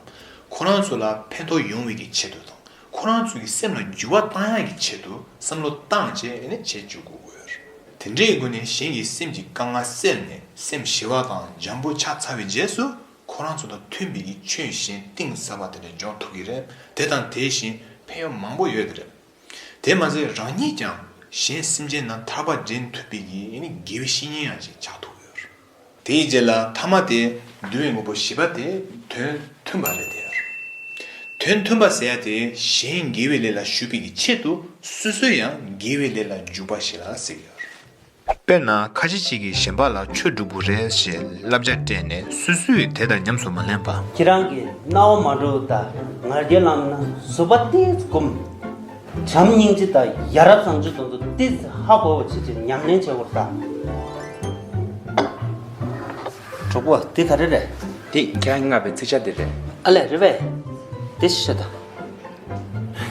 ཁོ་རང་ཚོ་ལ་ཕན་ཐོགས་ཡོང་བའི་གི་ཆེད་དུ་དང་། ཁོ་རང་ཚོ་གི་སེམས་ལ་འགྱུར་བ་བཏང་ཡག་གི་ཆེད་དུ་བསམ་བློ་བཏང་བྱས་ནས་བྱེད་བཅུག་དགོས་ཀྱི་ཡོད་རེད། དེ་འདྲའི་སྒོ་ནས་གཞན་གྱི་སེམས་ཀྱི་དཀའ་ངལ་སེལ་ནས་སེམས་ཞི་བ་དང་འཇམ་པོ་ཆགས་ཚར་བའི་རྗེས་སུ། ཁོ་རང་ཚོ་དང་མཐུན་པའི་གི་ཆོས་གཞན་གཏིང་ཟབ་པ་དེ་འདྲ་འཇོག་ཐུབ་ཀྱི་རེད། དེ་དང་དེ་བཞིན་ཕན་ཡོན་མང་པོ་ཡོད་དེ་རེད། དེ་མ་ཟད་རང་ཉིད་ཀྱང་གཞན་སེམས་ཅན་དང་ཐར་པ་འདྲེན་ཐུབ་པའི་གི་ཨ་ནི་དགེ་བའི་བཤེས་གཉེན་ཡང་ཅིག་ཆགས་ཐུབ་ཀྱི་ཡོད་རེད། དེའི་རྗེས་ལ་ཐ་མ་དེ་འདུལ་བའི་དངོས་པོ་བཞི་པ་དེ་དོན་མཐུན་པ་རེད་དེ། དོན་མཐུན་པ་ཟེར་ཡ་དེ་གཞན་དགེ་བའི་ལས་ལ་ཞུགས་པའི་གི་ཆེད་དུ་སོ་སོ་ཡང་དགེ་བའི་ལས་ལ་འཇུག་པ་ཞིག་ལ་ཟེར་གྱི་ཡོད་རེད། དཔེར་ན་ཁ་ཤས་ཅིག་གིས་གཞན་པ་ལ་ཆོས་སྒྲུབ་དགོས་རེད་ཞེས་བསླབ་བྱ་སྤྲད་ནས་སོ་སོས་དེ་དང་ཉམས་སུ་མ་ལེན་པ། ཁྱེད་རང་གིས་རྣ་བ་མ་འགྲོ་ད་ང་རྒྱལ་ལངས་ན་བཟོད་པ་ཏིས་སྒོམ། བྱམས་སྙིང་རྗེ་དང་ཡ་རབས་བཟང་སྤྱོད་དེ་ཚོ་ཏིས་ཧ་གོ་བ་བྱེད་ཅིག་ཉམས་ལེན་བྱེད་དགོས་ད། གྲོགས་པོ་དེ་ག་རེ་རེད། དེ་ཁྱེད་རང་ང་བའི་ཚིག་ཆ་དེ་རེད། ཨ་ལས་རེད་བས། དེ་ཤི་ཤ་ད།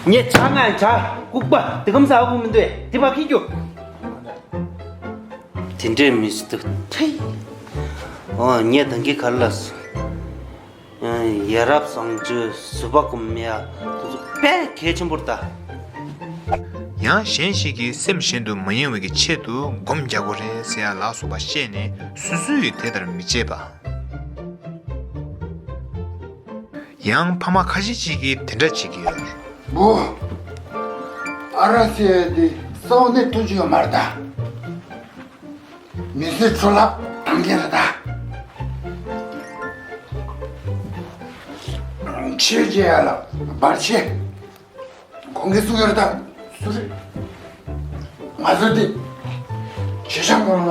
ངས་བྱ་ང་བྱ་ལྐུགས་པ་དེ་གམ་ཟ་གོ་མི་འདུག་དེ་བ་ཁྱི་རྒྱུ། དེ་འདྲས་མི་སྲིད་དུ་ཐེ། ཨོ་ངས་ད་གིན་ག་རེ་ལབ་སོང་། ཡ་རབས་བཟང་སྤྱོད་བཟོད་པ་སྒོམ་ཡ་དེ་ཚོ་དཔེ་གལ་ཆེན་པོ་རེད་ད། ཡང་གཞན་ཞིག་གི་སེམས་གཞན་དུ་མ་ཡེངས་པའི་གི་ཆེད་དུ་སྒོམ་རྒྱག་དགོས་རེད་ཟེར་ཡ་ལ་སོགས་པ་བཤད་ནས་སོ་སོས་དེ་ལྟར་མི་བྱེད་པ། ཡང་ཕ་མ་ཁ་ཤས་ཅིག་གིས་དེ་འདྲ་བྱེད་ཀྱི་ཡོད་རེད། བུ། ཨ་ར་ཟེར་ཡ་དེ་ས་འོག་ནས་ཐོན་གྱི་ཡོད་མ་རེད་ད། མི་ཚེ་འཕྲོ་བརླག་བཏང་མཁན་རེད་ད། ཆོས་བྱེད་ཡ་ལ་བར་ཆད། ཁོང་གིས་གསུངས་ཡོད་རེད་ད། སུ་རེད། ང་ཚོ་དེ་ཆེ་ཆུང་གང་ལ་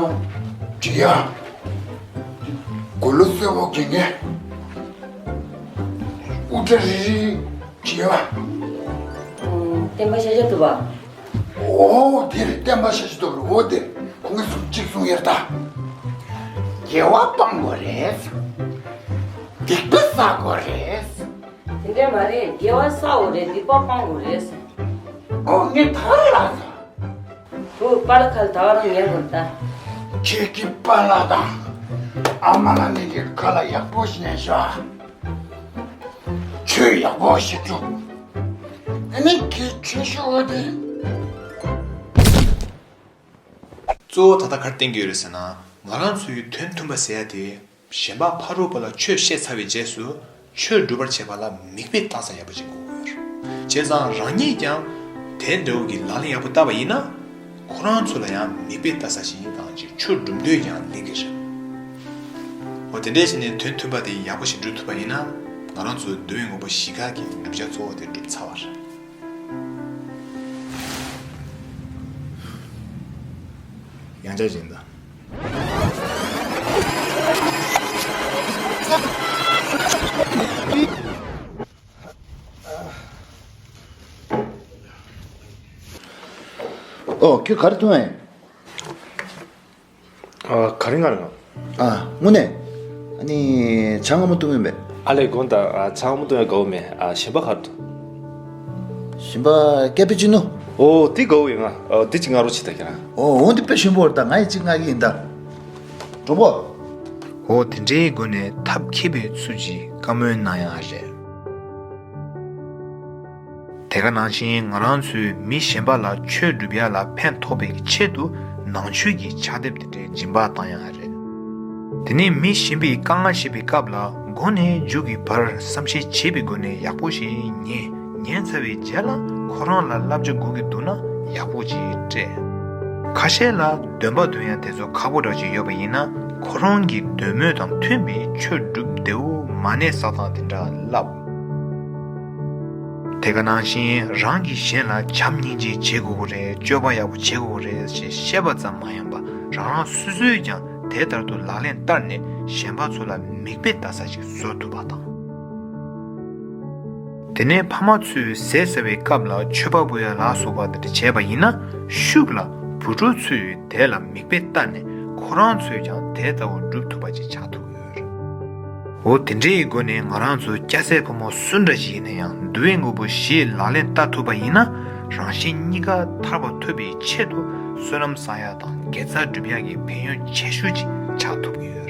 འགྲིག་ཡ། མགོ་ལོག་གསོལ་བ་གྱི་ངས་དབུ་སྐྲ་རིལ་རིལ་བྱེད་པ། ཨོ། བསྟན་པ་ཤ་ཤ་ཐུབ་པ། ཨོ་དེ་རེད། བསྟན་པ་ཤ་ཤ་ཐུབ་པ་རེད། ཨོ་དེ་རེད། ཁོང་གིས་གསུང་གཅིག་གསུང་ཡ་རེད་ད། དགེ་བ་སྤང་དགོས་རེད། སྡིག་པ་བསག་དགོས་རེད། དེ་འདྲ་མ་རེད། དགེ་བ་བསག་དགོས་རེད། སྡིག་པ་སྤང་དགོས་རེད། ཨོ་ངས་ད་ག་རེ་ལབ་སོང་། བུ་པཱ་ལགས་ཁ་ལ་ད་ག་རང་ཉན་དགོས་ད། ཁྱེད་ཀྱི་པཱ་ལགས་དང་ཨ་མ་ལགས་གཉིས་ཀྱི་ཁ་ལ་ཡག་པོ་ཞིག་ཉན་ཤོག་ཆོས་ཡག་པོ་ཞིག་སྒྲུབ། ཨ་ནི་གི་ཆོས་ཤོག་དེ། གཙོ་བོ་ད་ལྟ་ག་རེ་བསྟན་གྱི་ཡོད་རེད་ཟེར་ན། ང་རང་ཚོའི་དོན་མཐུན་པ་ཟེར་ཡ་དེ། གཞན་པ་ཕ་རོལ་པོ་ལ་ཆོས་བཤད་ཚར་བའི་རྗེས་སུ་ཆོས་སྒྲུབ་པར་བྱེད་པ་ལ་མིག་དཔེ་ལྟ་ས་ཡག་པོ་ཞིག་དགོས་ཀྱི་ཡོད་རེད། བྱས་ཙང་རང་ཉིད་ཀྱང་དེ་འདྲ་བོ་གི་ལག་ལེན་ཡག་པོ་བསྟར་བ་ཡིན་ན། ཁོ་རང་ཚོ་ལ་ཡང་མིག་དཔེ་ལྟ་ས་ཞིག་ཡིན་དང་ཅིག་ཆོས་སྒྲུབ་འདོད་ཀྱང་ལེན་གྱི་རེད། འོ་དེ་འདྲས་བྱས་ནས་དོན་མཐུན་པ་དེ་ཡག་པོ་ཞིག་སྒྲུབ་ཐུབ་པ་ཡིན་ན། ང་རང་ཚོའི་འདུལ་བའི་དངོས་པོ་བཞི་ཀ་གི་བསྒྲུབ་བྱ་གཙོ་བོ་དེ་སྒྲུབ་ཚར་བ་རེད། ཡང་བསྐྱར་བཞིན་དུ། ཨོ་ཁྱོད་ག་རེ་འཐུང་ཨེ། ཨ་ག་རེ་ང་རང་། ཨ་དངོས་གནས། ཨ་ནི་ཇ་མངར་མོ་འཐུང་ཡོད་མེད། ཨ་ལས་དགོངས་དག་ཨ་ཇ་མངར་མོ་འཐུང་ཡ་དགའ་བོ་མེད། ཨ་ཞིམ་པ་ག་རེ་འཐུང་། ཞིམ་པ་ཀེ་པི་ཅི་ནོ། ཨོ་དེ་དགའ་བོ་ཡིན་ང་། ཨོ་དེ་གཅིག་མངགས་རོགས་བྱེད་ད་ཁྱེད་རང་། ཨོ་འོ་འདི་དཔེ་ཞིམ་པོ་རེད་ད། ང་ཡི་གཅིག་མངགས་ཀྱི་ཡིན་ད། གྲོགས་པོ། ཨོ་དེ་འདྲའི་སྒོ་ནས་ཐབས་མཁས་པའི་ཚུལ་གྱིས་བཀའ་མོལ་གནང་ཡ་རེད། དེ་ག་ནང་བཞིན་ང་རང་ཚོས་མི་གཞན་པ་ལ་ཆོས་སྒྲུབ་ཡ་ལ་ཕན་ཐོགས་པའི་ཆེད་དུ་ནང་ཆོས་ཀྱི་ཕྱག་དེབ་དེ་འདྲའི་སྦྱིན་པ་བཏང་ཡ་རེད། དེ་ནས་མི་གཞན་པའི་དཀའ་ངལ་བཤད་པའི་སྐབས་ལ་མགོ་ནས་མཇུག་གི་བར་བསམ་ཤེས་བྱས་པའི་སྒོ་ནས་ཡག་པོ་ཞིག་ཉན། ཉན་ཚར་བའི་རྗེས་ལ་ཁོ་རང་ལ་བསླབ་བྱ་དགོས་ཀྱི་འདུག་ན་ཡག་པོ་ཅིག་སྤྲད། ཁ་ཤས་ལ་འདོན་པ་འདོན་ཡ་དེ་ཚོ་ཁག་པོ་འདྲ་ཅིག་ཡོད་པ་ཡིན་ན་ཁོ་རང་གི་འདོད་མོས་དང་མཐུན་པའི་ཆོས་སྒྲུབ་བདེ་བོ་མ་གནས་ས་དང་དེ་འདྲ་བསླབ། དེ་ག་ནང་བཞིན་རང་གིས་གཞན་ལ་བྱམས་སྙིང་རྗེ་བྱེད་དགོས་ཀྱི་རེད། སྤྱོད་པ་ཡག་པོ་བྱེད་དགོས་ཀྱི་རེད་ཅེས་བཤད་པ་ཙམ་མ་ཡིན་པར་རང་རང་སོ་སོས་ཀྱང་དེ་ལྟར་དུ་ལག་ལེན་བསྟར་ནས་གཞན་པ་ཚོ་ལ་མིག་དཔེ་ལྟ་ས་ཞིག་བཟོ་ཐུབ་པ་དང་། དེ་ནས་ཕ་མ་ཚོས་ཟས་ཟ་བའི་སྐབས་ལ་མཆོད་པ་འབུལ་ཡ་ལ་སོགས་པ་དེ་འདྲ་བྱས་པ་ཡིན་ན། ཤུགས་ལ་བུ་ཕྲུག་ཚོས་དེ་ལ་མིག་དཔེ་ལྟ་ནས་ཁོ་རང་ཚོས་ཀྱང་དེ་ལྟ་བུ་སྒྲུབ་ཐུབ་པ་ཅིག་ཆགས་ཐུབ་ཡོད། འོ་དེ་འདྲའི་སྒོ་ནས་ང་རང་ཚོ་སྐྱ་སེར་ཕོ་མོ་སུ་འདྲ་ཞིག་ཡིན་ན་ཡང་འདུལ་བའི་དངོས་པོ་བཞི་ལག་ལེན་བསྟར་ཐུབ་པ་ཡིན་ན། རང་གཞན་གཉིས་ཀ་ཐར་པ་ཐོབ་པའི་ཆེད་དུ་བསོད་ནམས་བསགས་ཡ་དང་དགེ་རྩ་སྒྲུབ་ཡ་གི་ཕན་ཡོན་ཆེ་ཤོས་ཅིག་ཆགས་ཐུབ་ཀྱི་ཡོད།